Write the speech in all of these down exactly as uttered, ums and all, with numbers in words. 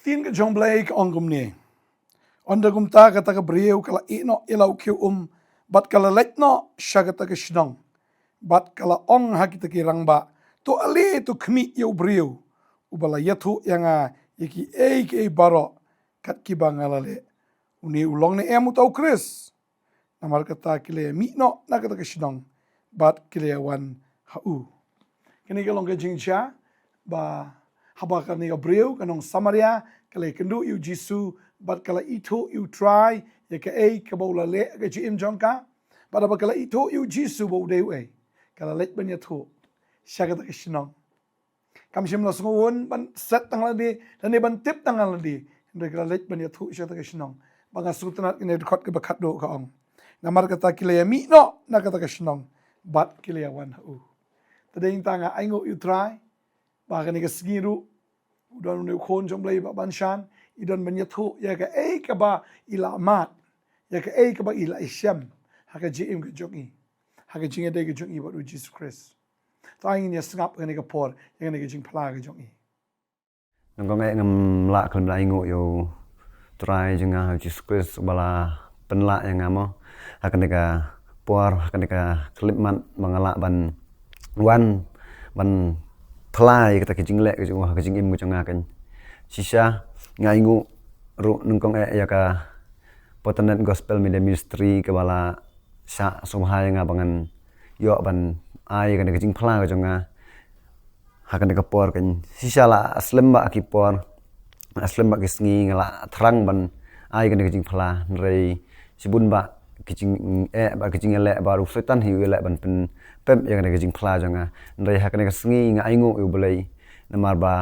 Ktien ka jong Blei ka ong kumne. Ynda kumta kata ka briew ka la ïeh noh ïa la u khiew um, bad ka la leit noh sha kata ka shnong. Bad ka la ong ha kita ki rangbah, to ale to khmih ïa u briew uba la ïathuh ïa nga ïa kiei kiei baroh kat kiba nga la leh. Une u long ne em uta u Khrist? Namar kata ki la ïa mih noh na kata ka shnong bad ki la ïa wan ha u. Kane ka long ka jingjia ba haba kane ka briew ka nong Samaria ka la ïa kynduh ïa u Jisu bad ka la ithuh ïa u Trai ïa kaei kaba u la leh ka jingim jong ka. Bad haba ka la ithuh ïa u Jisu ba u dei uei, ka la leit ban ïathuh sha kata ka shnong. Kam shym la sngewhun ban set tang lade lane ban tip tang lade. Hynrei ka la leit ban ïathuh sha kata ka shnong. Ba nga sngewtynnat kane dkhot kaba khatduh ka ong, namar kata ki la ïa mih noh na kata ka shnong bad ki la ïa wan ha u. Te dei tang nga ainguh ïa u Trai ba kane ka sngi ruh u don une u khun jong Blei ba ban shan, i don ban ïathuh ïa kaei kaba i la mad, ïa kaei kaba i la ïashem ha ka jingim ka jong i, ha ka jingïadei ka jong i bad u Jisu Khrist. To ai ngin ïa sngap kane ka por ïa kane ka jingphla ka jong i. Nyngkong eh ngam lah khlem da ainguh ïa u Trai jong nga, u Jisu Khrist, uba la pynlah ïa nga mo ha kane ka por, ha kane ka khyllipmat ba nga lah ban wan ban phla ïa kata ka jingleh ka jong u ha ka jingim ka jong nga kan. Shisha nga ainguh ruh nyngkong eh ïa ka Potternet Gospel Media Ministry kaba la shah sngewbha ïa nga ba ngan ïoh ban ai kane ka jingphla ka jong nga ha kane ka por kan. Shisha la slem bha ki por, la slem bha ki sngi nga la thrang ban ai kane ka jingphla, hynrei shibun bha ki jingeh bad ki jingïaleh bad u Soitan hi u ïaleh ban pynpep ïa kane ka jingphla jong nga. Hynrei ha kane ka sngi nga ainguh ïa u Blei namar ba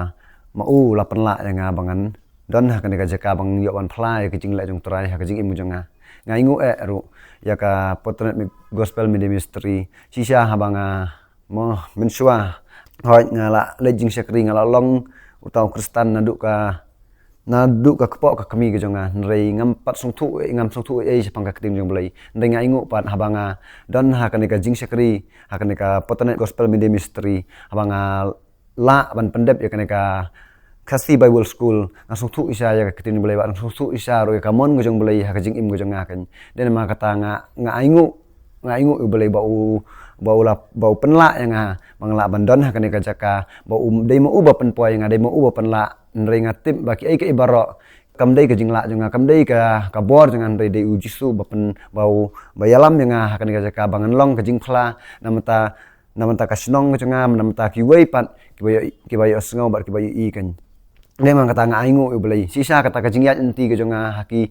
ma u la pynlah ïa nga ba ngan don ha kane ka jaka ba ngan ïoh ban phla ïa ka jingleh jong u Trai ha ka jingim jong nga. Nga ainguh eh ruh ïa ka Potternet Gospel Media Ministry. Shisha haba nga mo mynshuwa, hooid nga la leit jingshakri, nga la long uta u Khristan naduh ka, naduh ka kpoh ka kmie ka jong nga, hynrei ngam pat sngewthuh, ngam sngewthuh ei shaphang ka ktien jong u Blei. Hynrei nga ainguh pat haba nga don ha kane ka jingshakri ha kane ka Potternet Gospel Media Ministry, haba nga lah ban pyndep ïa kane ka Khasi Bible School, nga sngewthuh shisha ïa ka ktien u Blei bad nga sngewthuh shisha ruh ïa ka mon ka jong u Blei ha ka jingim ka jong nga kan. Dei namar kata nga, nga ainguh, nga ainguh ïa u Blei ba u, ba u la, ba u pynlah ïa nga ba nga lah ban don ha kane ka jaka, ba u, dei ma u ba pynpoi ïa nga, dei ma u ba pynlah. Hynrei nga tip ba kiei kiei baroh kam dei ka jinglah jong nga, kam dei ka, ka bor jong nga, hynrei dei u Jisu ba pyn, ba u, ba ïalam ïa nga ha kane ka jaka ba ngan long ka jingphla na bynta, na bynta ka shnong ka jong nga, na bynta kiwei pat kiba ïoh, kiba ïohsngew bad kiba ïohi kan. Dei namar kata nga ainguh ïa u Blei shisha kata ka jingïaid lynti ka jong nga ha ki,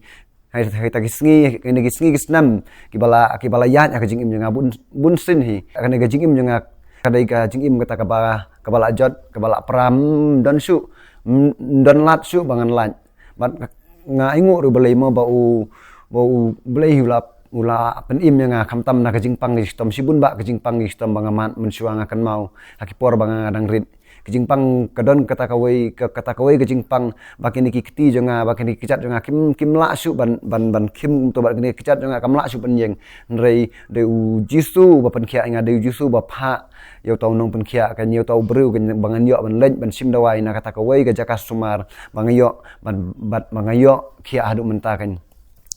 ha kita ki sngi, ha kine ki sngi ki snem kiba la, kiba la ïaid ha ka jingim jong nga bun, bun sien hi. Kane ka jingim jong nga ka dei ka jingim kata kaba, kaba la jot, kaba la pra, ym don shuh, ym don lad shuh ba ngan lait. Bad nga ainguh ruh ïa u Blei mo ba u, ba u Blei hi u la, u la pynim ïa nga khamtam na ka jingpang ka jingshitom, shibun bha ka jingpang ka jingshitom ba nga mad mynshuwa, nga kynmaw ha ki por ba nga dang rit. Ka jingpang ka don kata kawei, ka, kata kawei ka jingpang ba kine ki kti jong nga, ba kine ki kjat jong nga kim, kim lah shuh ban, ban, ban khim, kumto bad kine ki kjat jong nga kam lah shuh ban ïeng. Hynrei dei u Jisu ba pynkhiah ïa nga, dei u Jisu ba phah ïa uta u nongpynkhiah kan, ïa uta u briew kan, ba ngan ïoh ban leit ban shim dawai na kata kawei ka jaka sumar ba nga ïoh ban, bad ba nga ïoh khiah haduh mynta kan.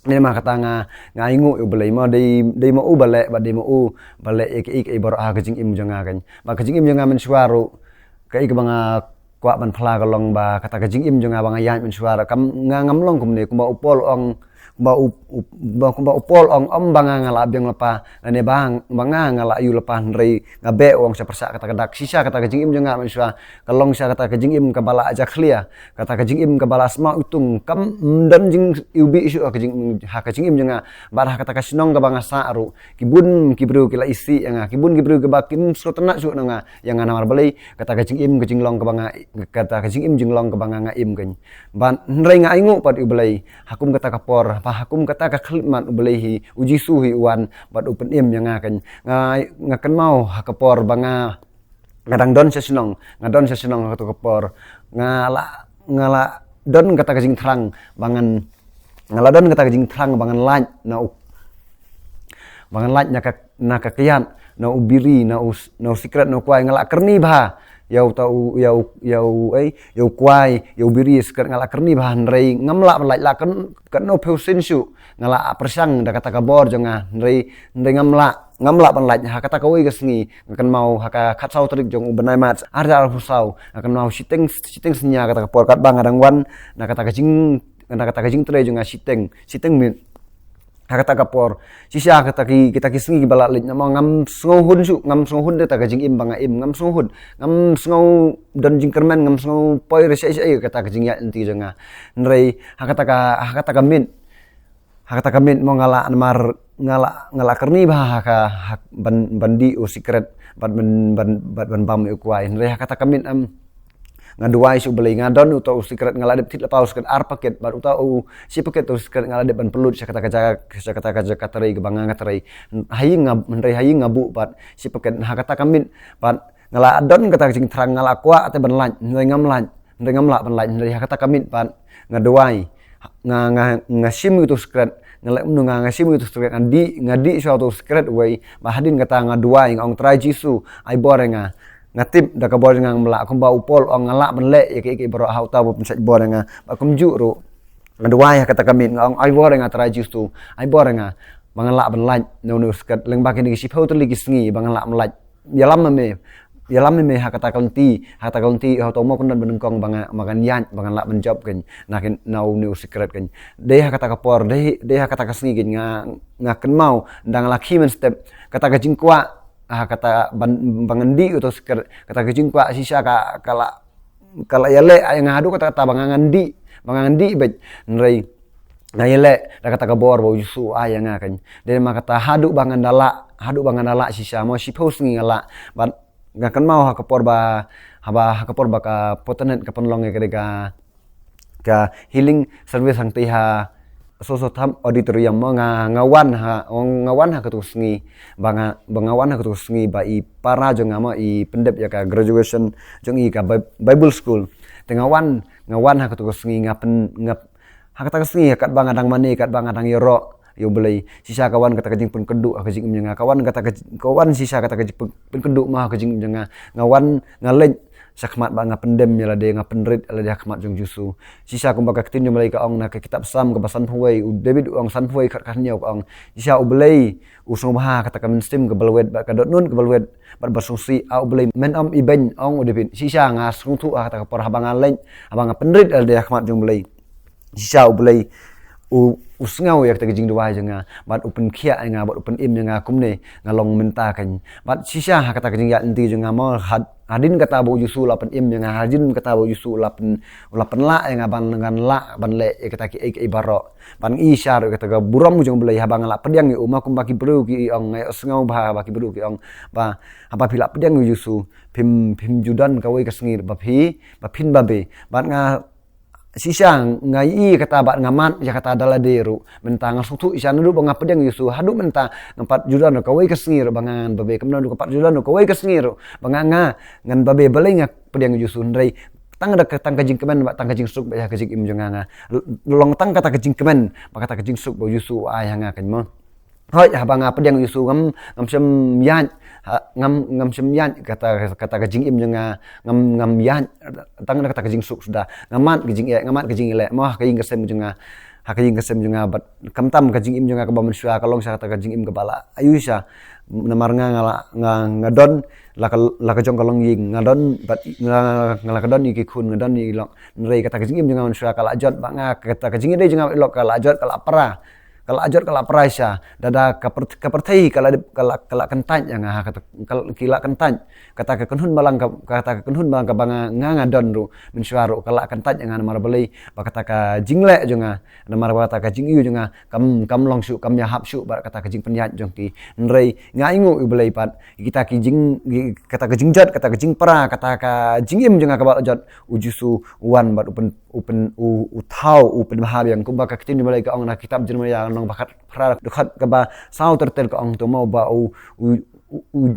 Dei namar kata nga, nga ainguh ïa u Blei mo, dei, dei ma u ba leh, bad dei ma u ba leh ïa kiei kiei baroh ha ka jingim jong nga kan. Bad ka jingim jong nga mynshuwa ruh, kaei kaba nga kwah ban phla ka long ba kata ka jingim jong nga ba nga ïaid mynshuwa ruh kam, nga ngam long kumne, kumba u Paul ong, kumba u, u, ba, kumba u Paul ong, ym ba nga nga la biang lypa, lane ba, ba nga nga la ïoh lypa, hynrei nga beh, u ong sha pyrshah kata ka dak. Shisha kata ka jingim jong nga mynshuwa ka long shisha kata ka jingim kaba la jakhlia, kata ka jingim kaba la sma utung, kam don jingiwbih shuh ha ka jingim, ha ka jingim jong nga. Bad ha kata ka shnong kaba nga sah ruh, ki bun ki briew ki la isih ïa nga, ki bun ki briew kiba kim sngewtynnat shuh na nga, ïa nga namar balei, kata ka jingim ka jinglong kaba nga, kata ka jingim jinglong kaba nga, nga im kan. Bad hynrei nga ainguh pat ïa u Blei ha kum kata ka por, ba ha kum kata ka khyllipmat u Blei hi, u Jisu hi u wan bad u pynim ïa nga kan. Nga, nga kynmaw ha ka por ba nga, nga dang don sha shnong, nga don sha shnong ha kato ka por, nga la, nga la don kata ka jingthrang ba ngan, nga la don kata ka jingthrang ba ngan lait na u, ba ngan lait na ka, na ka kyiad, na u biri, na u, na u sikret, na u kwai, nga la kyrni bha, Ïa uta u, ïa u, ïa u, eh, ïa u kwai, ïa u biri sikret nga la kyrni bha hynrei ngam lah ban lait la kan, kan no phew sin shuh. Nga la pyrshang da kata ka bor jong nga hynrei, hynrei ngam lah, ngam lah ban lait ha kata kawei ka sngi. Nga kynmaw ha ka khatsaw tarik jong u bnai March, ar hajar arphew saw. Nga kynmaw shiteng, shiteng synñia kata ka por katba nga dang wan na kata ka jing, na kata ka jingtrei jong nga shiteng, shiteng miet. Ha kata ka por, shisha kata ki, kita ki sngi kiba la leit namar ngam sngewhun shuh, ngam sngewhun de ta ka jingim ba nga im, ngam sngewhun, ngam sngew don jingkyrmen, ngam sngew poi re shai shai kata ka jingïaid lynti jong nga. Hynrei ha kata ka, ha kata ka miet, ha kata ka miet mo nga la namar nga la, nga la kyrni bha ha ka, ha ban, ban dih u sikret bad ban, ban, bad ban bam ïa u kwai. Hynrei ha kata ka miet em, nga duwai sha u Blei, nga don uta u sikret, nga la dep thied lypa u sikret ar paket bad uta u shi paket u sikret nga la dep ban pynlut sha kata ka jaka, sha kata ka jaka trei kaba nga, nga trei. Ha ïing nga, hynrei ha ïing nga buh bad shi paket. Ha kata ka miet bad nga la don kata ka jingthrang, nga la kwah te ban lait, hynrei ngam lait, hynrei ngam lah ban lait. Hynrei ha kata ka miet bad nga duwai, nga, nga, nga shim uta u sikret, nga leh kumno nga, nga shim uta u sikret, nga dih, nga dih shuwa uta u sikret wei. Bad hadien kata nga duwai, nga ong, Trai Jisu, ai bor ïa nga. Nga tip da ka bor jong nga ngam lah, kumba u Paul u ong nga lah ban leh ïa kiei kiei baroh ha uta uba pynshait bor ïa nga. Bad kumjuh ruh nga duwai ha kata ka miet, nga ong, ai bor ïa nga Trai Jisu, ai bor ïa nga ba ngan lah ban lait na une u sikret lyngba kine ki shiphew tylli ki sngi ba ngan lah ban lait. Ïalam me, ïalam me ha kata ka lynti, ha kata ka lynti, ha uta u mawkyndoh ba nyngkong ba nga, ba ngan ïaid, ba ngan lah ban jop kein na, kein na une u sikret kein. Dei ha kata ka por, dei, dei ha kata ka sngi kein nga, nga kynmaw da nga la khie mynstep kata ka jingkwah, ha kata ban, ba ngan dih uta u sikret, kata ka jingkwah shisha ka, ka la, ka la ïaleh ïa nga haduh katta katta ba nga ngan dih, ba nga ngan dih beit. Hynrei nga ïaleh da kata ka bor ba u Jisu u ai ïa nga kein. Dei namar kata haduh ba ngan da lah, haduh ba ngan da lah shisha mo shiphew sngi nga lah. Bad nga kynmaw ha ka por ba, haba ha ka por ba ka Potanet ka pynlong ïa ka, ka healing service hangtei ha Sossotham Auditorium mo nga, nga wan ha, nga wan ha katu ka sngi ba nga, ba nga wan ha katu ka sngi ba i para jong nga mo i pyndep ïa ka graduation jong i ka Bi-, Bible School. Te nga wan, nga wan ha katu ka sngi nga pyn, nga, ha kata ka sngi katba nga dang mane, katba nga dang ïaroh ïa u Blei, shisha ka wan kata ka jingpynkynduh ha ka jingim jong nga, ka wan kata ka, ka wan shisha kata ka jingpyn, pynkynduh mo ha ka jingim jong nga. Nga wan, nga leit shakhmat bad nga pyndem ïa lade, nga pynrit ïa lade ha khmat jong u Jisu. Shisha kumba ka ktien jong u Blei ka ong na ka kitab Salm kaba sanphew wei, u David u ong sanphew wei khat, khathynñiew ka ong, shisha u Blei u sngewbha kata ka mynsiem kaba lwet bad ka dohnud kaba lwet bad ba sngewsih, ah u Blei, men ym ibeiñ, ong u David. Shisha nga sngewthuh ha kata ka por haba nga leit, haba nga pynrit ïa lade ha khmat jong u Blei, shisha u Blei u, u sngew ïa kata ka jingduwai jong nga bad u pynkhiah ïa nga bad u pynim ïa nga kumne nga long mynta kein. Bad shisha ha kata ka jingïaid lynti jong nga mo had, hadien kata ba u Jisu u la pynim ïa nga, hadien kata ba u Jisu u la pyn, u la pynlah ïa nga ban, ngan lah ban leh ïa kita kiei kiei baroh. Ban ïa shisha ruh ïa kata ka burom jong u Blei haba nga la pdiang ïa u, mo kumba ki briew ki ong, nga ïohsngew bha ba ki briew ki ong ba haba phi la pdiang ïa u Jisu phim, phim ju don kawei ka sngi ba phi, ba phin babe. Bad nga shisha nga ïohi ïa kata bad nga mad ïa kata da lade ruh. Mynta nga sngewthuh shisha naduh ba nga pdiang ïa u Jisu haduh mynta ngam pat ju don ruh kawei ka sngi ruh ba nga ngan babe, kumno ruh ngam pat ju don ruh kawei ka sngi ruh ba nga, nga ngan babe balei nga pdiang ïa u Jisu. Hynrei tang da ka, tang ka jingkmen bad tang ka jingsuk bad ïa ka jingim jong nga, nga long tang kata ka jingkmen bad kata ka jingsuk ba u Jisu u ai ha nga kein mo. Hooid, haba nga pdiang ïa u Jisu ngam, ngam shym ïaid, ha, ngam, ngam shym ïaid kata, kata ka jingim jong nga, ngam, ngam ïaid tang da kata ka jingsuk suda. Nga mad ka jingeh, nga mad ka jingeh leh mo ha ka ïing ka sem jong nga, ha ka ïing ka sem jong nga. Bad khamtam ka jingim jong nga kaba mynshuwa ka long shisha kata ka jingim kaba la ayu shisha. Namar nga, nga la, nga, nga don la ka, la ka jong ka longïing, nga don bad nga, nga la ka don ïa ki khun, nga don ïa ki lok. Hynrei kata ka jingim jong nga mynshuwa ka la jot bad nga, kata ka jingïadei jong nga bad ki lok ka la jot, ka la pra. Ka la jot, ka la pra shisha. Da, da ka pyr, ka pyrthei ka la dep, ka la, ka la kyntait ïa nga ha kata, ka la, ki la kyntait. Kata ka kynhun balang ka, kata ka kynhun balang kaba nga, nga, nga don ruh mynshuwa ruh ka la kyntait ïa nga namar balei ba kata ka jingleh jong nga, namar ba kata ka jingïohi jong nga kam, kam long shuh, kam ïahap shuh bad kata ka jingpynïaid jong ki. Hynrei nga ainguh ïa u Blei pat, kita ki jing, kata ka jingjot, kata ka jingpra, kata ka jingim jong nga kaba la jot, u Jisu u wan bad u pyn, u pyn, u, u thaw, u pynbha biang. Kumba ka ktien jong u Blei ka ong na ka kitab Jeremaïa lynnong ba khatphra, dkhot kaba saw ter ter ka ong to mo ba u, u, u,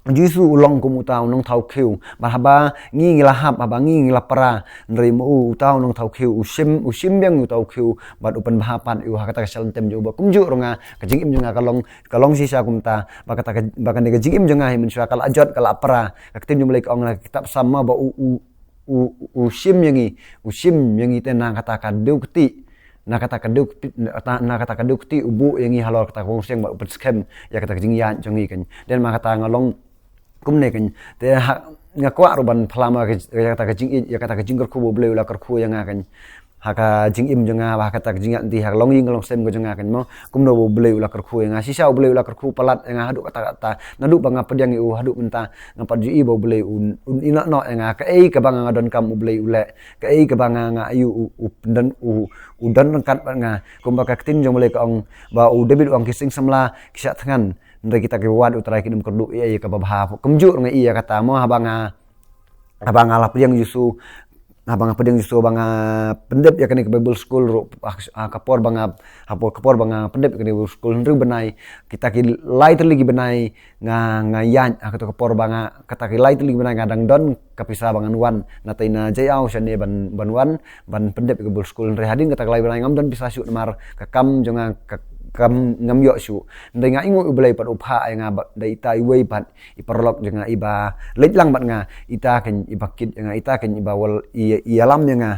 u Jisu u long kum uta u nongthaw khiew. Bad haba ngi ngi la hap, haba ngi ngi la pra, hynrei ma u uta u nongthaw khiew, u shim, u shim biang uta u khiew, bad u pynbha pat ïa u ha kata ka shaltem jong u. Bad kumjuh ruh nga, ka jingim jong nga ka long, ka long shisha kumta, ba kata ka, ba kane ka jingim jong nga hi mynshuwa ka la jot, ka la pra. Ka ktien jong u Blei ka ong ha ka kitab Salm ba u, u, u, u shim ïa ngi, u shim ïa ngi te na kata ka diengkti, na kata ka diengkti, na, na kata ka diengkti u buh ïa ngi halor kata ka bong seng bad u pynskhem ïa kata ka jingïaid jong ngi kan. Dei namar kata nga long kumne kan. Te ha, nga kwah ruh ban phla ma ka, ïa kata ka jingïeit, ïa kata ka jingkyrkhu ba u Blei u la kyrkhu ïa nga kan. Ha ka jingim jong nga, ha kata ka jingïaid lynti, ha ka longïing ka longsem ka jong nga kan mo. Kumno ba u Blei u la kyrkhu ïa nga. Shisha u Blei u la kyrkhu palat ïa nga haduh katta katta. Naduh ba nga pdiang ïa u haduh mynta, nga pat ju i ba u Blei un, un ïehnoh noh ïa nga. Kaei kaba nga donkam u Blei u leh. Kaei kaba nga, nga ïohi u, u pyndon, u, u don ryngkat bad nga. Kumba ka ktien jong u Blei ka ong ba u David u ong ki sing samla ki shah thngan. Hynrei kita kiba wad u Trai kin ym kyrduh ïa ïa kaba bha. Kumjuh nga i ïa kata mo haba nga, haba nga la pdiang Jisu, haba nga pdiang Jisu, ba nga pyndep ïa kane ka Bible school ruh, ha, ha ka por ba nga, ha por, ka por ba nga pyndep ïa kane ka Bible school, hynriew bnai, kita ki lai tylli ki bnai, nga, nga ïaid, ha kato ka por ba nga, kata ki lai tylli ki bnai nga dang don ka pisa ba ngan wan, na tei na Jaiaw shane ban, ban wan, ban pyndep ïa ka Bible school, hynrei hadien kata ka lai bnai ngam don pisa shuh namar ka kam jong nga, ka, kam ngam ïoh shuh, hynrei nga ainguh u Blei pat u phah ïa nga ba, da ita iwei pat, i paralok jong nga iba leit lang bad nga, ita kan iba kit ïa nga, ita kan iba wal i, i ïalam ïa nga.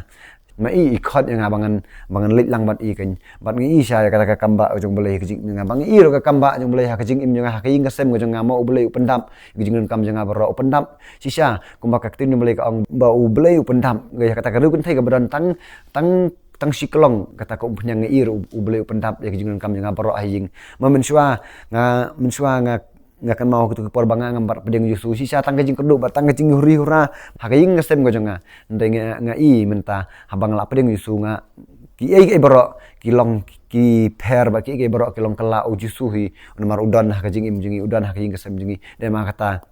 Ma i i khot ïa nga ba ngan, ba ngan leit lang bad i kan. Bad nga i sha ïa kata ka kam ba jong u Blei ha ka jingim jong nga. Ba nga i ruh ka kam ba jong u Blei ha ka jingim jong nga, ha ka ïing ka sem ka jong nga, ma u Blei u pyndap ïa ka jingdonkam jong nga baroh, u pyndap. Shisha, kumba ka ktien jong u Blei ka ong ba u Blei u pyndap ïa kata ka riew kynthei kaba don tang, tang, tang shi klong, kata ka umphniang, nga i ruh u Blei u pyndap ïa ka jingdonkam jong nga baroh ha ïing. Ma mynshuwa nga, mynshuwa nga nga kynmaw kito ki por ba nga ngam pat pdiang Jisu, shisha tang ka jingkyrduh bad tang ka jinghuri hura ha ka ïing ka sem ka jong nga. Hynrei nga, nga i mynta haba nga la pdiang Jisu nga, kiei kiei baroh ki long ki pher bad kiei kiei baroh ki long kylla, u Jisu hi namar u don ha ka jingim jong ngi, u don ha ka ïing ka sem jong ngi. Dei namar kata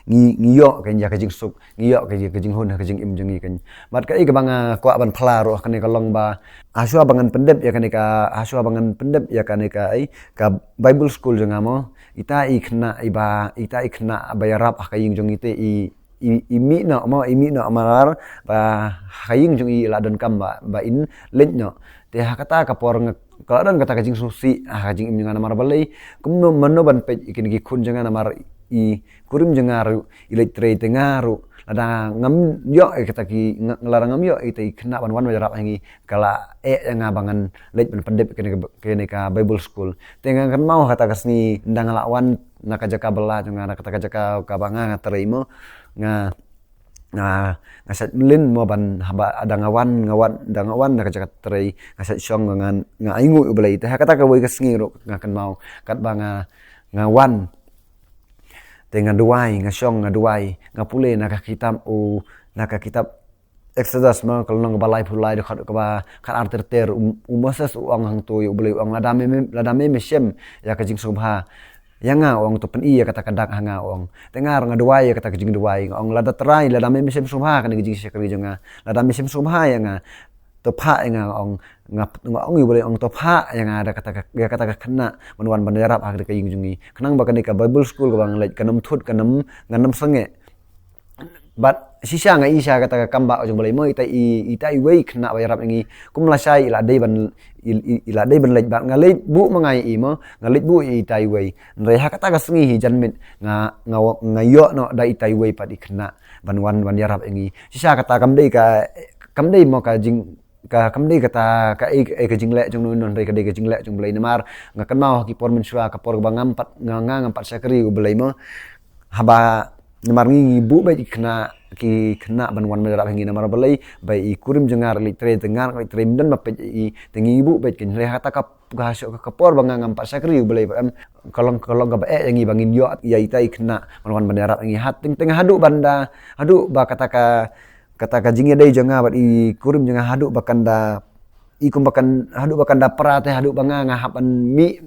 ngi, ngi ïoh ka, ïa ka jingsuk, ngi ïoh ka, ïa ka jinghun ha ka jingim jong ngi kan. Bad kaei kaba nga kwah ban phla ruh ha kane ka long ba, hashwa ba ngan pyndep ïa kane ka, hashwa ba ngan pyndep ïa kane ka, ai, ka Bible school jong nga mo, ita i khynnah iba, ita i khynnah ba ïarap ha ka ïing jong ngi te i, i, i mih noh mo, i mih noh namar ba ha ka ïing jong i la donkam ba, ba in leit noh. Te ha kata ka por nga, ka la don kata ka jingsngewsih ha ka jingim jong nga namar balei, kumno, mano ban peit ïa kine ki khun jong nga namar i kurim jong nga ruh i leit trei, te nga ruh lada ngam ïoh ïa kata ki, nga, lada ngam ïoh ïa kita ki khynnah ban wan ban ïarap ha ngi, ka la eh ïa nga ba ngan leit ban pyndep ïa kane ka, kane ka Bible school. Te nga kynmaw ha kata ka sngi ynda nga la wan na ka jaka bylla jong nga, na kata ka jaka kaba nga, nga trei mo, nga, nga, nga shait mlien mo ban haba da nga wan, nga wan, da nga wan na ka jaka trei, nga shait shong, nga, nga ainguh ïa u Blei. Te ha kata kawei ka sngi ruh nga kynmaw katba nga, nga wan, te nga duwai, nga shong, nga duwai, nga pule na ka kitab u, na ka kitab Exodus mo, ka lynnong kaba laiphew lai, dkhot kaba khatar ter ter, u, u Moses u ong hangto ïa u Blei, u ong lada me, me, lada me, me shem ïa ka jingsngewbha ïa nga, u ong, to pyni ïa kata ka dak ha nga, u ong. Te nga ruh nga duwai ïa kata ka jingduwai, nga ong lada Trai, lada me, me shem sngewbha ïa kane ka jingshakri jong nga, lada me shem sngewbha ïa nga, to phah ïa nga, nga ong, nga, nga ong ïa u Blei, ong to phah ïa nga da kata ka, ïa kata ka khynnah ban wan ban ïarap ha ka ïing jong ngi. Khnang ba kane ka Bible school kaba ngan leit kan ym thut, kan ym, ngan ym sangeh. Bad shisha nga i sha kata ka kam ba jong u Blei mo, ita i, ita iwei khynnah ba ïarap ïa ngi. Kum lashai i la dei ban, i, i, i la dei ban leit bad nga leit buh ma nga ïa i mo, nga leit buh ïa ita iwei. Hynrei ha kata ka sngi hi janmiet nga, nga, nga ïoh noh da ita iwei pat i khynnah ban wan, wan ïarap ïa ngi. Shisha kata kam dei ka, kam dei mo ka jing, ka, kam dei kata ka, eh, eh, ka jingleh jong u, hynrei ka dei ka jingleh jong u Blei namar nga kynmaw ha ki por mynshuwa, ka por ba ngam pat, nga, nga ngam pat shakri u Blei mo. Haba namar ngi, ngi buh beit ki khynnah, ki khynnah ban wan ban ïarap ha ngi namar balei, ba i kurim jong nga ruh i leit trei, te nga ruh nga leit trei, ym don ba peit ïa i, te ngi buh beit ki, hynrei ha kata ka, ka, ka, ka por ba nga ngam pat shakri u Blei ba em, ka long, ka long kaba eh ïa ngi ba ngin ïoh ïa ita i khynnah ban wan ban ïarap ha ngi. Hat teng teng haduh ban da, haduh ba kata ka, kata ka jingïadei jong nga bad i kurim jong nga haduh ba kan da, i kum ba kan, haduh ba kan da pra te haduh ba nga, nga hap ban mih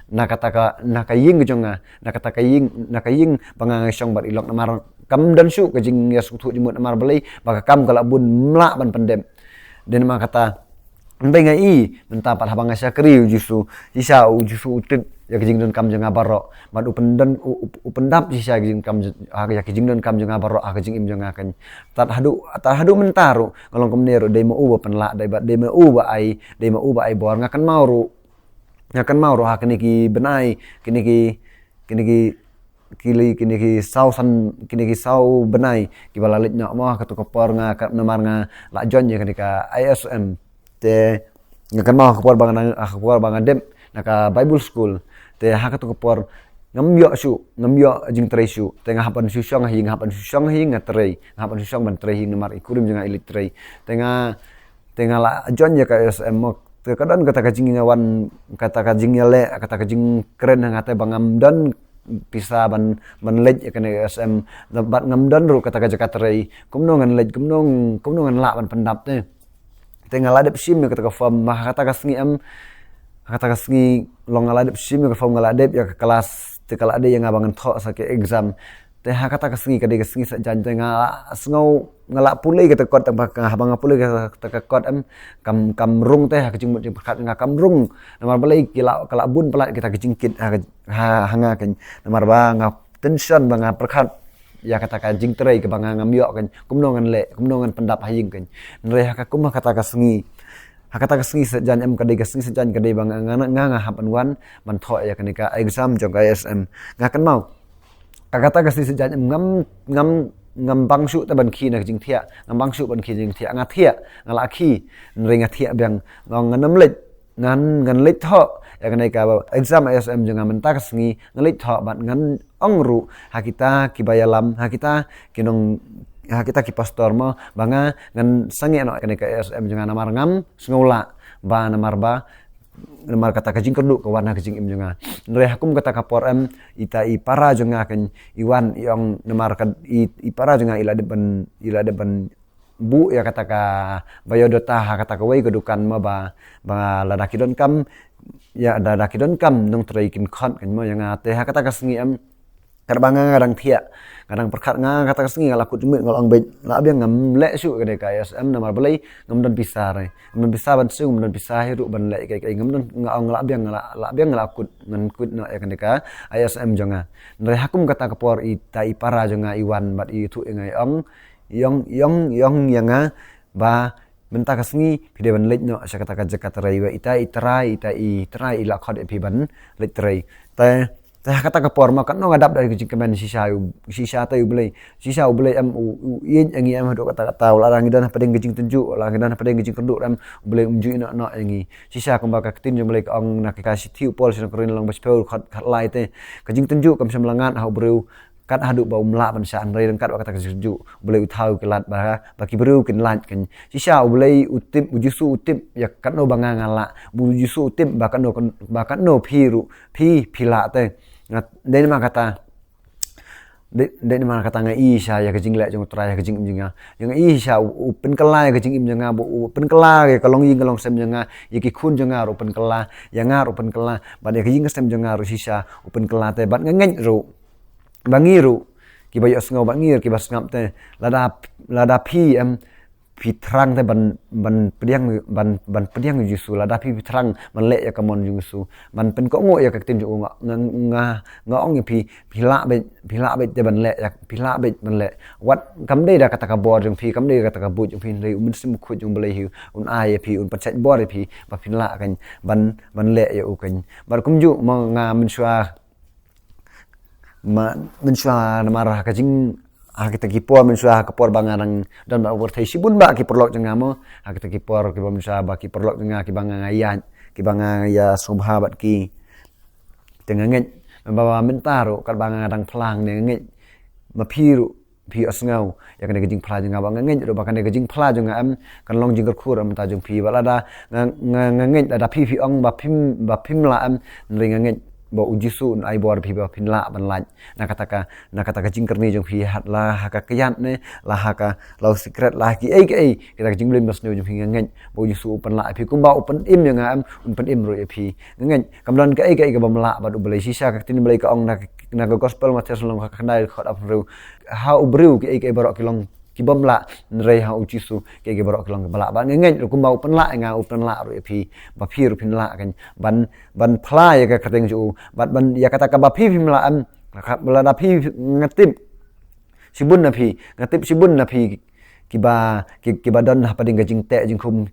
na kata ka, na ka ïing ka jong nga, na kata ka ïing, na ka ïing ba nga, nga shong bad i lok namar kam don shuh ka jingïasngewthuh jingmut namar balei, ba ka kam ka la bun, ym lah ban pyndep. Dei namar kata Hynrei nga i mynta pat haba nga shakri ïa u Jisu, shisha u Jisu u tip ïa ka jingdonkam jong nga baroh. Bad u pyndon, u, u, u pyndap shisha ïa ka jingdonkam, ha, ïa ka jingdonkam jong nga baroh ha ka jingim jong nga keiñ. Tad haduh, tad haduh mynta ruh nga long kumne ruh, dei ma u ba pynlah, dei ba, dei ma u ba ai, dei ma u ba ai bor. Nga kynmaw ruh, nga kynmaw ruh ha kine ki bnai, kine ki, kine ki, kine ki saw san, kine ki saw bnai kiba la leit noh mo, ha kato ka por nga ka, namar nga la join ïa kane ka I S M. Te nga kynmaw ha ka por ba nga, ha ka por ba nga dep na ka Bible school, te ha kato ka por ngam ïoh shuh, ngam ïoh jingtrei shuh. Te nga hap ban shu shong ha ïing, nga hap ban shu shong ha ïing, nga trei, nga hap ban shu shong ban trei ha ïing namar i kurim jong nga i leit trei. Te nga, te nga la join ïa ka I S M mo. Te ka don kata ka jingïawan, kata ka jingïaleh, kata ka jingkren ha nga te ba ngam don pisa ban, ban leit ïa kane ka I S M, bad ngam don ruh kata ka jaka trei. Kumno ngan leit, kumno, kumno ngan lah ban pyndap te. Te nga la dep shim ïa kata ka form, ma ha kata ka sngi em, ha kata ka sngi long nga la dep shim ïa ka form, nga la dep ïa ka klas, te ka la dei ïa nga ba ngan thoh sa ka exam. Te ha kata ka sngi ka dei ka sngi Saitjaiñ, te nga la sngew, nga la pule ïa kata ka kot, tang ba ka, haba nga pule ïa kata ka kot em, kam, kam rung te ha ka jingmut jingpyrkhat nga kam rung. Namar balei ki la, ka la bun palat kita ka jingkit ha ka, ha, ha nga keiñ. Namar ba nga tension ba nga pyrkhat ïa kata ka jingtrei kaba nga ngam ïoh keiñ, kumno ngan leh, kumno ngan pyndap ha ïing keiñ. Hynrei ha ka kum ha kata ka sngi, ha kata ka sngi Saitjaiñ em, ka dei ka sngi Saitjaiñ, ka dei ba nga, nga, nga, nga hap ban wan ban thoh ïa kane ka exam jong ka I S M. Nga kynmaw ha kata ka sngi Saitjaiñ em ngam, ngam, ngam bang shuh te ban khie na ka jingthiah, ngam bang shuh ban khie na ka jingthiah, nga thiah, nga la khie, hynrei nga thiah biang, nga, ngan ym leit, ngan, ngan leit thoh ïa kane ka exam I S M jong nga mynta ka sngi, ngan leit thoh bad ngan ong ruh ha kita kiba ïalam, ha kita ki nong, ha kita ki pastor mo, ba nga ngan sangeh noh ïa kane ka I S M jong nga namar ngam sngew lah, ba namar ba, namar kata ka jingkyrduh ka wan ha ka jingim jong nga. Hynrei ha kum kata ka por em, ita i para jong nga keiñ i wan i ong namar ka, i, i para jong nga i la dep ban, i la dep ban buh ïa kata ka biodata ha kata kawei ka dukan mo, ba, ba lada ki donkam, ïa, lada ki donkam nongtrei kin khot keiñ mo ïa nga. Te ha kata ka sngi em, katba nga, nga dang thiah, nga dang pyrkhat, nga kata ka sngi nga la kut jingmut, nga la ong beit, lah biang ngam leh shuh kane ka I S M namar balei, ngam don pisa re, ngam don pisa ban siew, ngam don pisa hi ruh ban leh kaei kaei, ngam don, nga ong lah biang, lah, lah biang nga la kut, ngan kut noh ïa kane ka I S M jong nga. Hynrei ha kum kata ka por ita i para jong nga i wan bad i ïathuh ïa nga, i ong, i ong, i ong, i ong ïa nga ba mynta ka sngi phi dei ban leit noh sha kata ka jaka trei, ba ita i trai, ita i trai i la khot ïa phi ban leit trei. Te, te ha kata ka por ma katno nga dap da ka jingkmen shisha, shisha te U Blei, shisha U Blei em u, u ïeit ïa ngi em haduh katta katta, wat la ngi don hapdeng ka jingtynjuh, wat la ngi don hapdeng ka jingkyrduh em, U Blei um ju ïehnoh noh ïa ngi. Shisha kumba ka ktien jong U Blei ka ong na ka shithi u Paul sha ki Korinth lynnong ba shiphew dkhot khatlai te, ka jingtynjuh kam shym la ngat ha u briew kat haduh ba um lah ban shah, hynrei ryngkat bad kata ka jingtynjuh U Blei u thaw ïa ki lad ba, ba ki briew kin lait keiñ. Shisha U Blei u tip, u Jisu u tip ïa katno ba nga nga lah, u Jisu u tip ba katno, ba katno phi ruh phi, phi lah te. Nga, dei namar kata, dei, dei namar kata nga i shisha ïa ka jingleh jong U Trai ha ka jingim jong nga. Nga i shisha u, u pynkylla ïa ka jingim jong nga, ba u pynkylla ïa ka longïing ka longsem jong nga, ïa ki khun jong nga ruh u pynkylla, ïa nga ruh u pynkylla, bad ïa ka ïing ka sem jong nga ruh shisha u pynkylla te, bad nga ngeit ruh ba ngi ruh kiba ïohsngew, bad ngi ruh kiba sngap te, lada, lada phi em, phi thrang te ban, ban pdiang, ban, ban pdiang U Jisu, lada phi, phi thrang ban leh ïa ka mon jong U Jisu, ban pynkohnguh ïa ka ktien jong u, nga, nga, nga, nga ong ïa phi, phi lah beit, phi lah beit te ban leh ïa, phi lah beit ban leh. Wat kam dei da kata ka bor jong phi, kam dei da kata ka buit jong phi, hynrei U Mynsiem Bakhuid jong U Blei hi un ai ïa phi, un pynshait bor ïa phi ba phin lah keiñ ban, ban leh ïa u keiñ. Bad kumjuh ma nga mynshuwa, ma, mynshuwa namar ha ka jing, ha kita ki por, mynshuwa ha ka por ba nga dang don bad u pyrthei, shibun bah ki paralok jong nga mo, ha kita ki por kiba mynshuwa ba ki paralok jong nga kiba nga, nga ïaid, kiba nga ïa sngewbha bad ki. Te nga ngeit ba, ba mynta ruh katba nga dang phlang ne nga ngeit ma phi ruh phi ïohsngew ïa kane ka jingphla jong nga, ba nga ngeit ruh ba kane ka jingphla jong nga em kan long jingkyrkhu ruh mynta jong phi, ba lada nga, nga, nga ngeit lada phi, phi ong ba phim, ba phim lah em, hynrei nga ngeit ba U Jisu un ai bor phi ba phin lah ban lait na kata ka, na kata ka jingkyrni jong phi, ha la ha ka kyiad ne, la ha ka, la u secret, la ha kiei kiei, kita ka jingmlien basniew jong phi, nga ngeit ba U Jisu u pynlah ïa phi, kumba u pynim ïa nga em, un pynim ruh ïa phi. Nga ngeit kam don kaei kaei kaba mlah bad U Blei. Shisha ka ktien U Blei ka ong na, na ka gospel Mathaios lynnong khatkhyndai dkhot arphew hynriew, ha u briew kiei kiei baroh ki long ki bym lah, hynrei ha u Jisu ki, ki baroh ki long kiba lah. Bad nga ngeit ruh kumba u pynlah ïa nga, u pynlah ruh ïa phi, ba phi ruh phin lah kan ban, ban phla ïa ka kyrteng jong u, bad ban ïa kata kaba phi phim lah em, lada phi, nga tip shibun na phi, nga tip shibun na phi kiba, ki, kiba don ha pdeng ka jingteh jingkhum,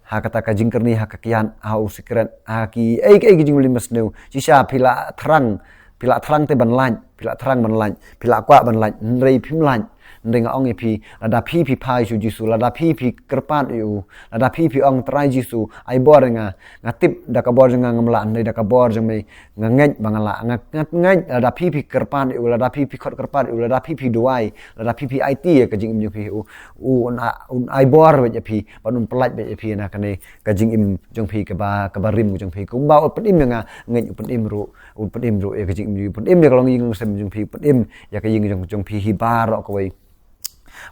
ha kata ka jingkyrni, ha ka kiad, ha u sikret, ha ki ei ki ei ki jingleh masnew. Shisha phi la thrang, phi la thrang te ban lait, phi la thrang ban lait, phi la kwah ban lait, hynrei phim lait. Hynrei nga ong ïa phi, lada phi phi phai sha u Jisu, lada phi phi kyrpad ïa u, lada phi phi ong, Trai Jisu, ai bor ïa nga. Nga tip da ka bor jong nga ngam lah, hynrei da ka bor jong me nga ngeit ba nga lah, nga, nga ngeit lada phi phi kyrpad ïa u, lada phi phi khot kyrpad ïa u, lada phi phi duwai, lada phi phi aiti ïa ka jingim jong phi, u, u un a-, un ai bor beit ïa phi, bad un pyllait beit ïa phi na kane ka jingim jong phi kaba, kaba rim jong phi. Kumba u pynim ïa nga, ngeit u pynim ruh, u pynim ruh ïa ka jingim, u pynim ïa ka longïing longsem jong phi, u pynim ïa ka ïing jong, jong phi hi baroh kawei.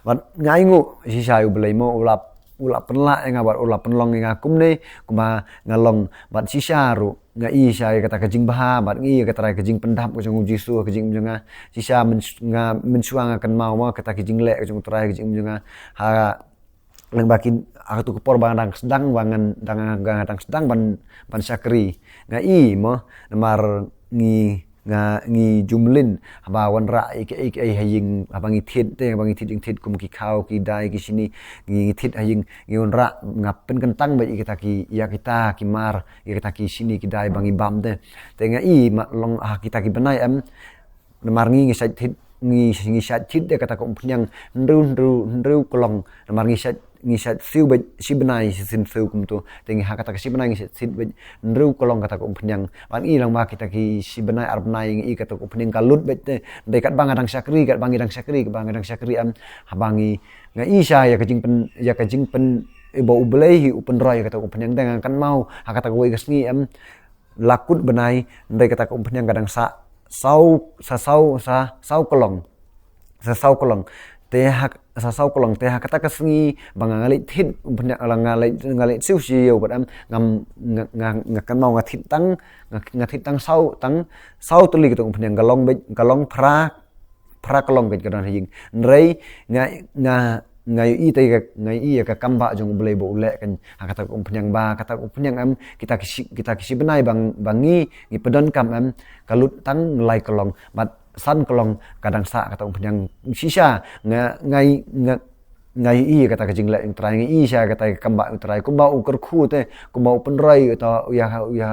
Bad nga ainguh shisha ïa u Blei mo, u la, u la pynlah ïa nga bad u la pynlong ïa nga kumne kumba nga long. Bad shisha ruh nga i shisha ïa kata ka jingbha, bad nga i ïa ka trai ka jingpyndap ka jong u Jisu ha ka jingim jong nga. Shisha myn-, nga mynshuwa nga kynmaw mo kata ka jingleh ka jong u Trai ha ka jingim jong nga. Ha, lyngba ki, ha katu ka por ba nga dang sdang, ba ngan dang, nga dang sdang ban, ban shakri. Nga i mo, namar ngi, nga, ngi ju mlien haba wanrah ïa kiei kiei ha ïing, haba ngi thied te, haba ngi thied jingthied kum ki khaw, ki dai, ki shini, ngi, ngi thied ha ïing, ngi wanrah, nga pynkyntang beit ïa kita ki, ïa kita ki mar, ïa kita ki shini ki dai ba ngi bam te. Te nga i ma long ha kita ki bnai em, namar ngi, ngi shait thied, ngi, ngi shait thied ïa kata ka umphniang hynriew, hynriew, hynriew ka long. Namar ngi shait, ngi shait siew beit shi bnai, shi sien siew kumto. Te ngi ha kata ka shi bnai ngi shait thied beit hynriew ka long kata ka umphniang. Bad ngi lang ba kita ki shi bnai ar bnai ngi i kata ka umphniang ka lut beit te. Hynrei katba nga dang shakri, katba ngi dang shakri, katba ngi dang shakri em, haba ngi, nga i shisha ïa ka jingpyn, ïa ka jingpyn, eh, ba u Blei hi u pynroi ïa kata ka umphniang. Te nga kynmaw ha kata kawei ka sngi em, la kut bnai, hynrei kata ka umphniang ka dang sah saw, sa saw, sa saw ka long. Sa saw ka long. Te ha, sa saw ka long, te ha kata ka sngi ba nga, nga leit thied umphniang, la nga leit, nga leit siew shi ïew bad em, ngam, nga, nga, nga kynmaw nga thied tang, nga, nga thied tang saw, tang saw tylli kata ka umphniang, ka long beit, ka long phra, phra ka long kait ka don ha ïing. Hynrei nga, nga, nga ïohi te ka, nga ïohi ïa ka kam ba jong u Blei ba u leh kan ha kata ka umphniang ba, kata ka umphniang em, kita ki shi, kita ki shi bnai ba, ba ngi, ngi pyndonkam em, ka lut tang lai ka long, bad san ka long ka dang sah kata ka umphniang. Shisha nga, nga, nga, nga ïohi ïa kata ka jingleh jong u Trai, nga ïohi shisha ïa kata ka kam ba jong u Trai, kumba u kyrkhu te, kumba u pynroi ïa uta, ïa, ïa,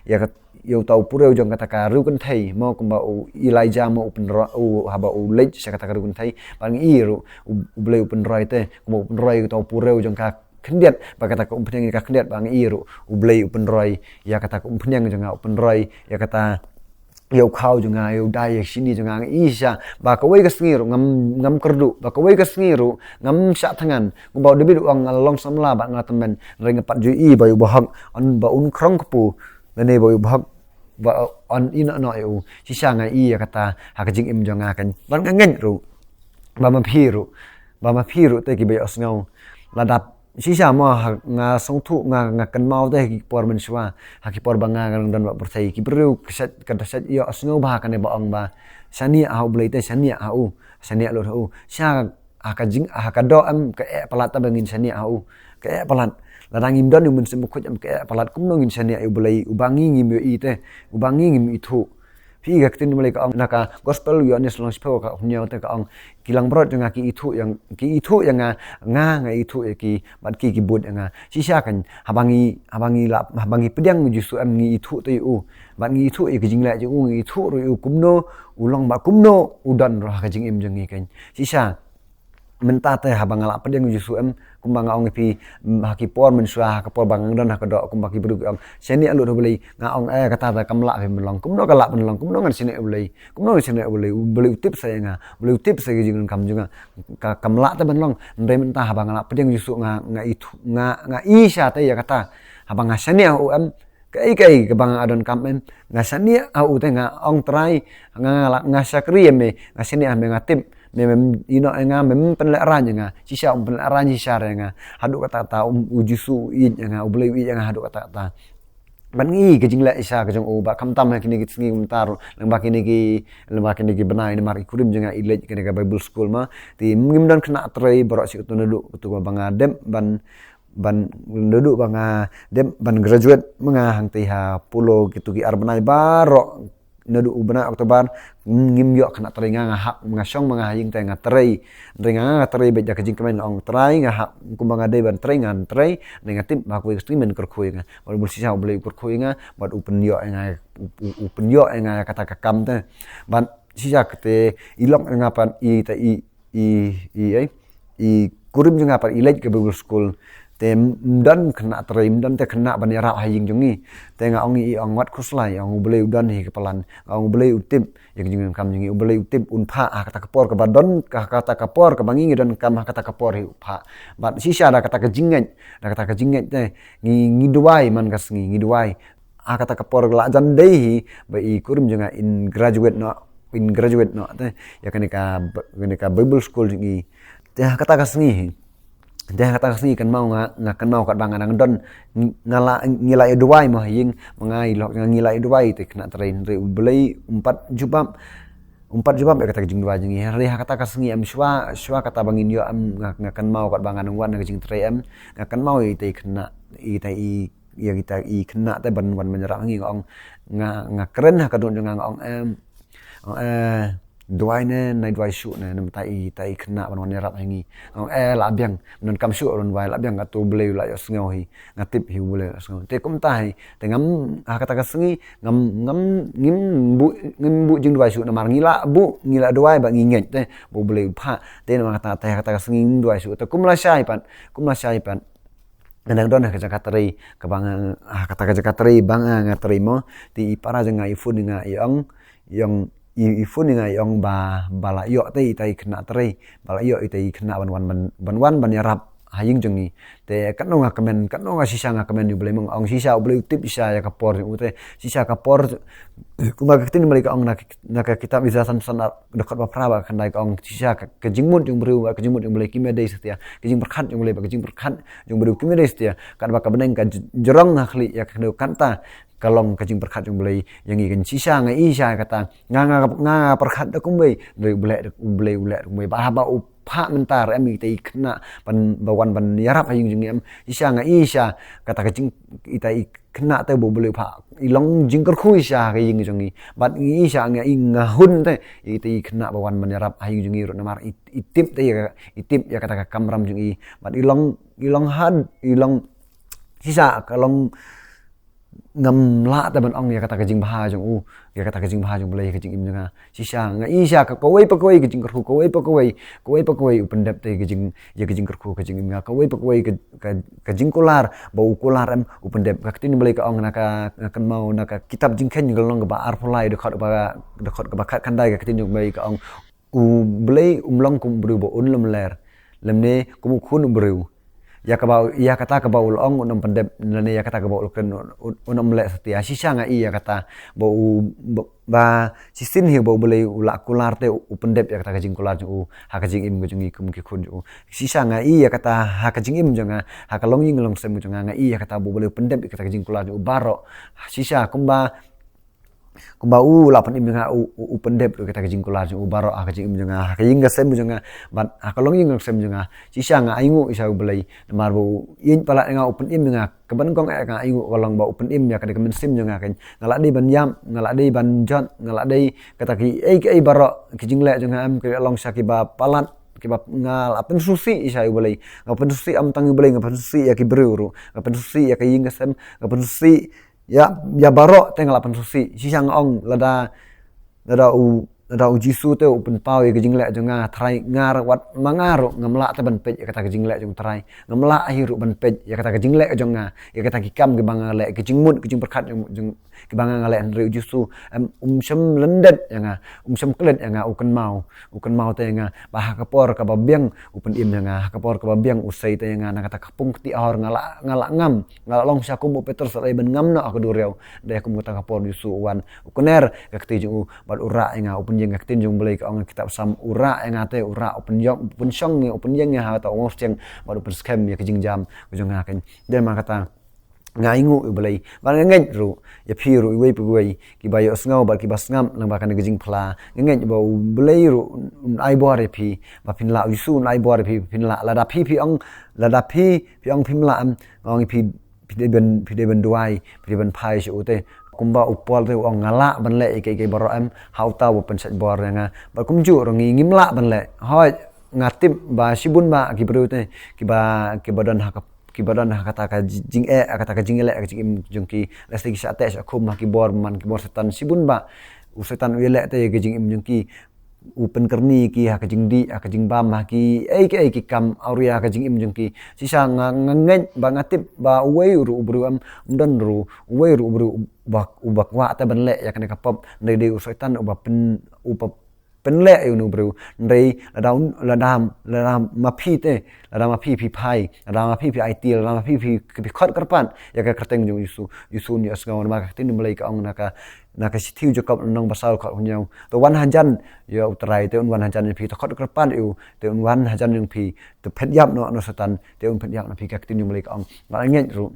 ïa ka, ïa uta u puriew jong kata ka riewkynthei, mo, kumba u Elijah mo u pynroi, u, haba u leit sha kata ka riewkynthei, bad ngi i ruh u, u Blei u pynroi te, kumba u pynroi ïa uta u puriew jong ka khyndiat, ba kata ka umphniang ïa ka khyndiat, bad ngi i ruh u Blei u pynroi ïa kata ka umphniang jong nga, u pynroi ïa kata, ïa u khaw jong nga, ïa u dai, ïa shini jong nga, nga i shisha ba kawei ka sngi ruh ngam, ngam kyrduh, ba kawei ka sngi ruh ngam shah thngan. Kumba u David u ong, nga la long samla bad nga la tymmen, hynrei nga pat ju i ba ïa u bahok, un, ba un khrong kpu, lane ba ïa u bahok, ba un ïehnoh noh ïa u. Shisha nga i ïa kata ha ka jingim jong nga kan. Bad nga ngeit ruh ba ma phi ruh, ba ma phi ruh te kiba ïohsngew. Lada shisha mo ha, nga sngewthuh, nga, nga kynmaw te ha ki por mynshuwa, ha ki por ba nga, nga dang don bad pyrthei, ki briew ka shait, ka da shait ïohsngew bha kane ba ong ba shaniah ha u Blei te, shaniah ha u, shaniah lut ha u. Shisha ha ka jing, ha ka doh em, ka eh palat te ba ngin shaniah ha u. Ka eh palat. Lada ngim don ïa u Mynsiem Bakhuid em, ka eh palat, kumno ngin shaniah ïa u Blei uba ngi ngim ïohi te, uba ngi ngim ithuh. Phi i ka ktien u Blei ka ong na ka Gospel u Ïoannis lynnong shiphew ka hynñiew te ka ong, ki langbrot jong nga ki ithuh ïa, ki ithuh ïa nga, nga, nga ithuh ïa ki, bad ki, ki bud ïa nga. Shisha kan, haba ngi, haba ngi la, haba ngi pdiang u Jisu em, ngi ithuh te ïa u, bad ngi ithuh ïa ki jingleh jong u, ngi ithuh ruh ïa u kumno u long bad kumno u don ruh ha ka jingim jong ngi kan. Shisha mynta te haba nga la pdiang u Jisu em, kumba nga ong ïa phi, mm, ha ki por mynshuwa, ha ka por ba nga don ha ka doh, kumba ki briew ki ong, shaniah lut ha u Blei, nga ong, eh, kata te kam lah ban long. Kumno ka lah ban long? Kumno ngan shaniah ha u Blei? Kumno ngan shaniah ha u Blei? U Blei u tip sa ïa nga, u Blei u tip sa ïa ka jingdonkam jong nga. Ka, kam lah te ban long. Hynrei mynta haba nga la pdiang u Jisu, nga, nga ithuh, nga, nga i shisha te ïa kata. Haba nga shaniah ha u em, kaei kaei kaba nga donkam em, nga shaniah ha u te, nga ong, Trai, nga, nga la, nga shakri ïa me, nga shaniah ha me, nga tip me, mem ïehnoh ïa nga, mem pynlehraiñ ïa nga. Shisha um pynlehraiñ shisha re ïa nga. Haduh katta katta, um, u Jisu u ïeit ïa nga, u Blei u ïeit ïa nga haduh katta katta. ban ngi ka jingleh shisha ka jong u, ba khamtam ha kine ki sngi mynta ruh, lyngba kine ki, lyngba kine ki bnai namar i kurim jong nga i leit kane ka Bible school ma. Te ngim don khynnah trei baroh shi katto naduh katto ba nga dep ban, ban naduh ba nga dep ban graduate ma nga hangtei ha Polo, kito ki ar bnai baroh naduh u bnai October, ngim ïoh khynnah trei. Nga, nga hap, nga shong ma nga ha ïing te nga trei. Hynrei nga, nga trei beit da ka jingkmen, nga ong trai, nga hap, kumba nga dei ban trei ngan trei. Hynrei nga tip ba kawei ka sngi men kyrkhu ïa nga. Bad u Blei shisha u Blei u kyrkhu ïa nga, bad u pynïoh ïa nga, u, u, u pynïoh ïa nga kata ka kam te. Bad shisha kata i long ïa nga pat i ta i, i, i, eh, i kurim jong nga pat i leit ka Bible school. Te ym don khynnah trei, ym don te khynnah ban ïarap ha ïing jong ngi. Te nga ong i ong wat khuslai, ong u Blei u don hi ka plan. Nga ong u Blei u tip ïa ka jingdonkam jong ngi, u Blei u tip un phah ha kata ka por kaba don, ka, kata ka por kaba ngi ngi donkam ha kata ka por hi u phah. Bad shisha da kata ka jingngeit, da kata ka jingngeit te ngi, ngi duwai man ka sngi, ngi duwai. Ha kata ka por la jan dei hi ba i kurim jong nga in graduate noh, in graduate noh te ïa kane ka, kane ka Bible school jong i. Te ha kata ka sngi hi, te ha kata ka sngi kynmaw nga, nga kynmaw katba nga dang don, nga la, ngi la ïa duwai mo ha ïing, ma nga i lok nga ngi la ïa duwai te khynnah trei, hynrei u Blei um pat jubab, um pat jubab ïa kata ka jingduwai jong ngi. Hynrei ha kata ka sngi em shuwa, shuwa kata ba ngin ïoh em nga, nga kynmaw katba nga dang wan na ka jingtrei em, nga kynmaw ïa ita i khynnah, ita i ïa kita i khynnah te ban wan ban ïarap ha ngi. Nga ong, nga, nga kren ha ka dohnud jong nga, nga ong em, ong eh, duwai ne, nai duwai shuh ne, namar ita i khynnah ban wan ïarap ha ngi. Nga ong eh, la biang, mynta kam shuh ban duwai, la biang, kato u Blei u la ïohsngew hi. Nga tip hi u Blei u la ïohsngew. Te kumta hi, te ngam, ha kata ka sngi ngam, ngam, ngim buh, ngim buh jingduwai shuh namar ngi la buh, ngi la duwai ba ngi ngeit te ba u Blei u phah. Te namar kata, te ha kata ka sngi ngim duwai shuh. Te kum lashai pat, kum lashai pat nga dang don ha ka jaka trei kaba nga, ha kata ka jaka trei ba nga, nga trei mo. Te i para jong nga i phone ïa nga i ong, i ong, i, i phone ïa nga i ong ba, ba la ïoh te ita i khynnah trei, ba la ïoh ita i khynnah ban wan ban, ban wan ban ïarap ha ïing jong ngi. Te katno nga kmen, katno nga shisha nga kmen ïa u Blei, ma nga ong shisha u Blei u tip shisha ïa ka por jong u te, shisha ka por. Kumba ka ktien u Blei ka ong na, na ka kitab Isaiah san, san, dkhot ba phra bad khyndai ka ong shisha ka, ka jingmut jong u briew bad ka jingmut jong u Blei kim ïadei satia, ka jingpyrkhat jong u Blei bad ka jingpyrkhat jong u briew kim ïadei satia. Katba ka bneng ka j-, jrong ha khlieh ïa ka khyndew, kata ka long ka jingpyrkhat jong u Blei ïa ngi. Kan shisha nga i shisha kata, nga, nga, nga, nga pyrkhat da kumwei, hynrei u Blei, u Blei u leh da kumwei. Ba haba u phah mynta ruh em ita i khynnah ban, ba wan ban ïarap ha ïing jong ngi em, shisha nga i shisha kata ka jing, ita i khynnah te ba u Blei u phah i long jingkyrkhu shisha ha ka ïing jong ngi. Bad ngi i shisha nga i, nga hun te ita i khynnah ba wan ban ïarap ha ïing jong ngi ruh namar i, i tip te ïa, i tip ïa kata ka kamram jong i. Bad i long, i long had, i long shisha ka long ngam lah te ban ong ïa kata ka jingbha jong u, ïa kata ka jingbha jong u Blei ha ka jingim jong nga. Shisha nga i shisha ka kawei pa kawei ka jingkyrkhu, kawei pa kawei, kawei pa kawei u pyndep te ïa ka jing, ïa ka jingkyrkhu ka jingim nga, kawei pa kawei ka, ka, ka jingkular ba u kular em u pyndep. Ka ktien u Blei ka ong na ka, nga kynmaw na ka kitab Jingkheiñ ka lynnong kaba arphew lai dkhot ba, dkhot kaba khatkhyndai, ka ktien jong u Blei ka ong, u Blei um long kum u briew ba un lymler, lymne kum u khun u briew. Ïa kaba, ïa kata kaba u la ong un ym pyndep, lane ïa kata kaba u la kren un, un, un ym leh satia. Shisha nga i ïa kata ba u, ba, ba shisien hi ba u Blei u la kular te u pyndep ïa kata ka jingkular jong u ha ka jingim ka jong ngi kum ki khun jong u. Shisha nga i ïa kata ha ka jingim jong nga, ha ka longïing longsem jong nga, nga i ïa kata ba u Blei u pyndep ïa kata ka jingkular jong u baroh. Shisha kumba kumba u la pynim ïa nga u, u, u pyndep ruh kata ka jingkular jong u baroh ha ka jingim jong nga, ha ka ïing ka sem jong nga, bad ha ka longïing longsem jong nga. Shisha nga ainguh shisha u Blei namar ba u ïeit palat ïa nga, u pynim ïa nga. Kaba nyngkong eh nga ainguh ka long ba u pynim ïa ka dei ka mynsiem jong nga, kan nga la dei ban ïap, nga la dei ban jot, nga la dei kata kiei kiei baroh ki jingleh jong nga em ki la long shisha kiba palat, kiba, nga la pynsngewsih shisha u Blei. Nga pynsngewsih ym tang u Blei, nga pynsngewsih ïa ki briew ruh, nga pynsngewsih ïa ka ïing ka sem, nga pynsngewsih ïa, ïa baroh te nga la pynsngewsih. Shisha nga ong lada, lada u, lada u Jisu te u pynpaw ïa ka jingleh jong nga, Trai, nga ruh wat ma nga ruh ngam lah te ban peit ïa kata ka jingleh jong u Trai. Ngam lah hi ruh ban peit ïa kata ka jingleh jong nga, ïa kata ki kam kiba nga leh, ki jingmut ki jingpyrkhat jong, jong kiba nga leh, hynrei u Jisu em, um shym lyndet ïa nga, um shym klet ïa nga, u kynmaw, u kynmaw te ïa nga. Ba ha ka por kaba biang u pynim ïa nga, ha ka por kaba biang u sei te ïa nga na kata ka pung kti ahor, nga la, nga la ngam, nga la long shisha kum u Petros, la dei ban ngam noh ha ka duriaw. Dei kum kata ka por u Jisu u wan, u kner ka kti jong u bad u rah ïa nga, u pynïeng ka ktien jong u Blei ka ong ha kitab Salm, u rah ïa nga te, u rah, u pynïeng, u pynshong ïa, u pynïeng ïa ha kata u ngor shyieng bad u pynskhem ïa ka jingjam ka jong nga, kan. Dei ma kata Nga ainguh ïa u Blei. Bad nga ngeit ruh ïa phi ruh, iwei pa iwei, kiba ïohsngew bad kiba sngap lyngba kane ka jingphla. Nga ngeit ba u Blei ruh un ai bor ïa phi, ba phin lah, u Jisu un ai bor ïa phi, phin lah. Lada phi, phi ong, lada phi, phi ong phim lah, em, nga ong ïa phi, phi dei ban, phi dei ban duwai, phi dei ban phai sha u te. Kumba u Paul te u ong, nga lah ban leh ïa kiei kiei baroh, em, ha uta uba pynshait bor ïa nga. Bad kumjuh ruh ngi, ngim lah ban leh. Hooid, nga tip ba shibun bah ki briew te, kiba, kiba don ha ka, kiba don ha kata ka ji-, jingeh, ha kata ka jingïaleh, ha ka jingim jong ki. Lehse ki shah teh shah khum ha ki bor, man ki bor Soitan, shibun bah. U Soitan u ïaleh te ïa ka jingim jong ki. U pynkyrni ïa ki ha ka jingdih, ha ka jingbam, ha kiei kiei ki kam awria ha ka jingim jong ki. Shisha nga, nga ngeit bad nga tip ba uwei ruh u briew, em, ym don ruh uwei ruh u briew uba, uba kwah te ban leh ïa kane ka pop. Hynrei dei u Soitan uba pyn, uba pynleh ïa une u briew. Hynrei lada un, lada, lada ma phi te, lada ma phi phi phai, lada ma phi phi aiti, lada ma phi phi, phi khot kyrpad ïa ka kyrteng jong u Jisu, u Jisu un ïohsngew. Namar ka ktien u Blei ka ong na ka, na ka shithi u Jakob lynnong ba saw, dkhot hynñiew, to wan hajan ïa u Trai, te un wan hajan ïa phi. To khot kyrpad ïa u, te un wan hajan ïa phi. To phet ïap noh na u Soitan, te un phet ïap na phi, ka ktien u Blei ka ong. Nga ngeit ruh,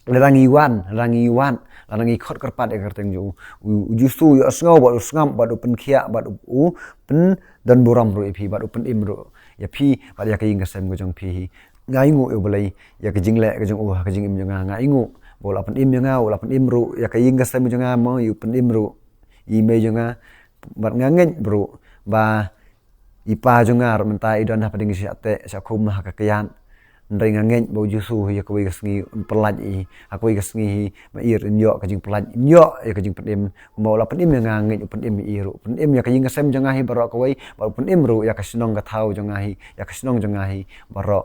lada ngi wan, lada ngi wan, lada ngi khot kyrpad ïa ka kyrteng jong u, u, u Jisu u ïohsngew bad u sngap bad u pynkhiah bad u, u pyndonburom ruh ïa phi bad u pynim ruh ïa phi bad ïa ka ïing ka sem ka jong phi hi. Nga ainguh ïa u Blei ïa ka jingleh ka jong u ha ka jingim jong nga. Nga ainguh ba u la pynim ïa nga, u la pynim ruh ïa ka ïing ka sem jong nga, mo, u pynim ruh ïa i mei jong nga. Bad nga ngeit ruh ba i pa jong nga ruh mynta i don hapdeng i shah teh shah khum ha ka kyiad. Hynrei nga ngeit ba u Jisu hi, ha kawei ka sngi un pyllait i, ha kawei ka sngi hi, ma i ruh in ïoh ka jingpyllait, in ïoh ïa ka jingpynim. Kumba u la pynim ïa nga, nga ngeit u pynim ïa i ruh, u pynim ïa ka ïing ka sem jong nga hi baroh kawei, bad u pynim ruh ïa ka shnong ka thaw jong nga hi, ïa ka shnong jong nga hi baroh.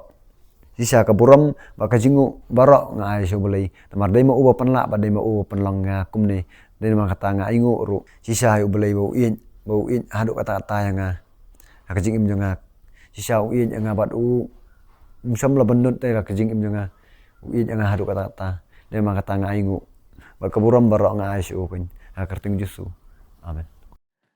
Shisha ka burom bad ka jingnguh baroh nga ai sha u Blei. Namar dei ma u ba pynlah bad dei ma u ba pynlong nga kumne. Dei namar kata nga ainguh ruh shisha ïa u Blei ba u ïeit, ba u ïeit haduh katta katta ïa nga ha ka jingim jong nga. Shisha u ïeit ïa nga bad um shym la bynnud te ha ka jingim jong nga. U ïeit ïa nga haduh katta katta. Dei namar kata nga ainguh bad ka burom baroh nga ai sha u, ha ka kyrteng Jisu. Amen.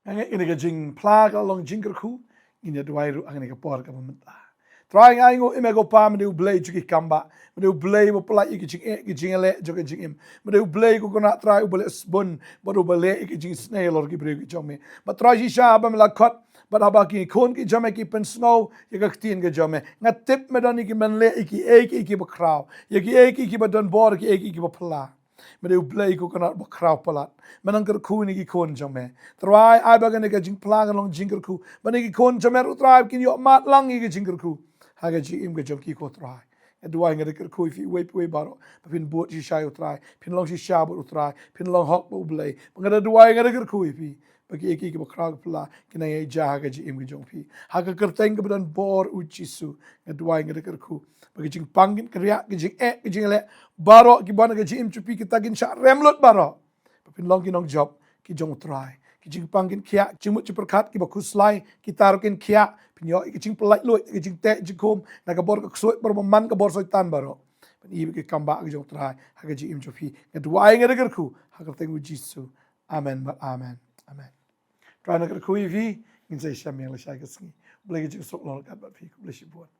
Nga ngeit kane ka jingphla ka long jingkyrkhu, ngin ïa duwai ruh ha kane ka por kaba mynta. Trai, nga ainguh ïa me ko Pa, me dei u Blei jong ki kam bah, me dei u Blei ba pyllait ïa ki jingeh, ki jingïaleh jong ka jingim. Me dei u Blei ko Kynrad Trai uba leh sbun bad uba leh ïa ki jingisnei halor ki briew ki jong me. Bad Trai, shisha haba me la khot bad haba ki khun ki jong me ki pynsngew ïa ka ktien ka jong me, nga tip me don ïa ki ban leh ïa kiei kiei kiba khraw, ïa kiei kiei kiba don bor, kiei kiei kiba phylla. Me dei u Blei ko Kynrad ba khraw palat. Me nang kyrkhu ïa ki khun jong me. Trai, ai ba kane ka jingphla kan long jingkyrkhu, ba kine ki khun jong me ruh Trai kin ïoh mad lang ïa ka jingkyrkhu ha ka jingim ka jong ki ko Trai. Nga duwai, nga da kyrkhu ïa phi uwei pa uwei baroh ba phin bud shisha ïa u Trai, phin long shisha bad u Trai, phin long hok bad u Blei. Ba nga da duwai, nga da kyrkhu ïa phi ba kiei kiei kiba khraw kiba phylla kin nang ïaid ha ka jingim ka jong phi, ha ka kyrteng kaba don bor u Jisu. Nga duwai, nga da kyrkhu ba ki jingpang, ki jingkynriah, ki jingeh, ki jingleh baroh kiba na ka jingim jong phi, kita kin shah rem lut baroh. Ba phin long ki nongjop ki jong u Trai. Ki jingpang kin khiah, jingmut jingpyrkhat kiba khuslai kita ruh kin khiah. Phin ïoh ïa ka jingpyllait luid, ïa ka jingteh jingkhum na ka bor ka ksuid baroh, ba man ka bor Soitan baroh. Phin ïoh ïa ka kam bah ka jong u Trai ha ka jingim jong phi. Nga duwai, nga da kyrkhu ha ka kyrteng u Jisu. Amen bad amen. Amen. Trai un kyrkhu ïa phi. Ngin sa ïashem ïa lashai ka sngi. Blei ka jingsuk long ryngkat bad phi. Khublei shibun.